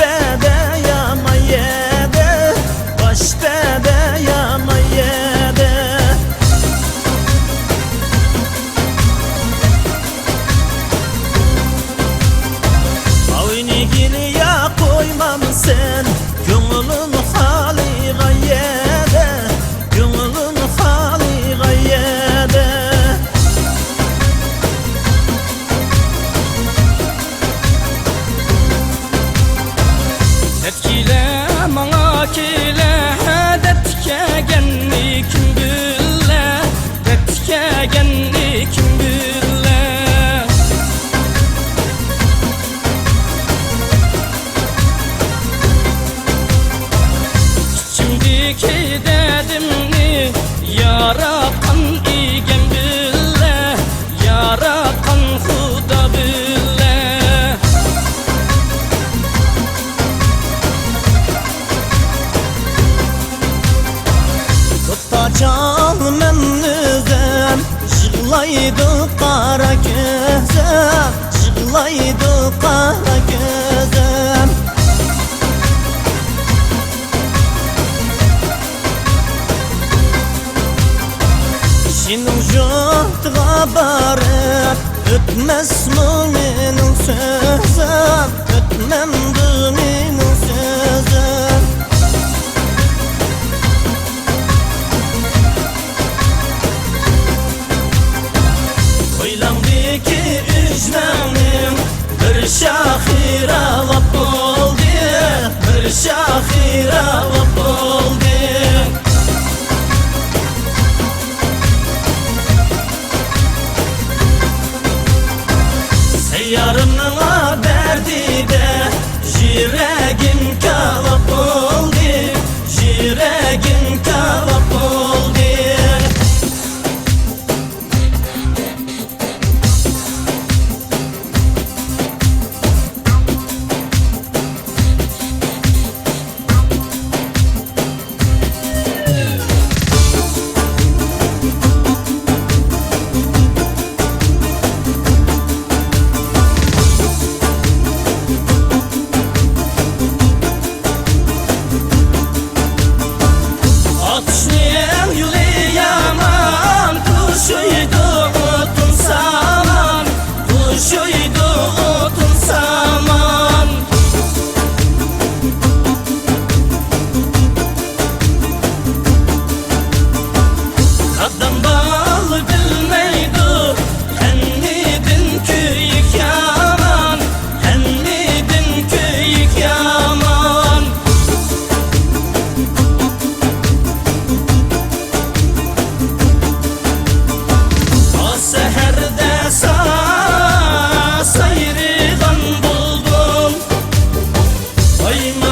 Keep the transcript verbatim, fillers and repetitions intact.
يەردە، يامان يەردە، باش پەردە، يامان يەردە. ئاۋۇ نېگىنى يا قويمامسەن، كۆڭلۈم خالىغان يەردە، كۆڭلۈم خالىغان يەردە. دەپ كېلە، ماڭا كېلە، دەپ كەلگەننى كىم بىلە، دەپ كەلگەننى كىم بىلە. ئىچىمدىكى دەردىمنى ياراتقان ئىگەم بىلە، ياراتقان خۇدا بىلە. توختاچالمەن ئۆزۈم، يىغلايدۇ قارا كۆزۈم، يىغلايدۇ قارا كۆزۈم. كىشىنىڭ يۇرتىغا بارىپ، ئۆتمەسمۇ مېنىڭ سۆزۈم، ئۆتمەمدۇ مېنىڭ سۆزۈم؟ ھويلاڭدىكى ئۈجمەڭنىڭ بىر شاخى راۋاپ بولدى، بىر شاخى راۋاپ بولدى. سەييارىمنىڭ دەردىدە يۈرەگىم كاۋاپ بولدى، يۈرەگىم كاۋاپ بولدى. ئاتۇشنىڭ يولى يامان، توشۇيدۇ ئوتۇن سامان، توشۇيدۇ ئوتۇن سامان. ئادەم بالا بىلمەيدۇ، ھەممىدىن كۆيۈك يامان، ھەممىدىن كۆيۈك يامان. ئا سەھەردە سا-، سايرىغان بولدۇم. ئايما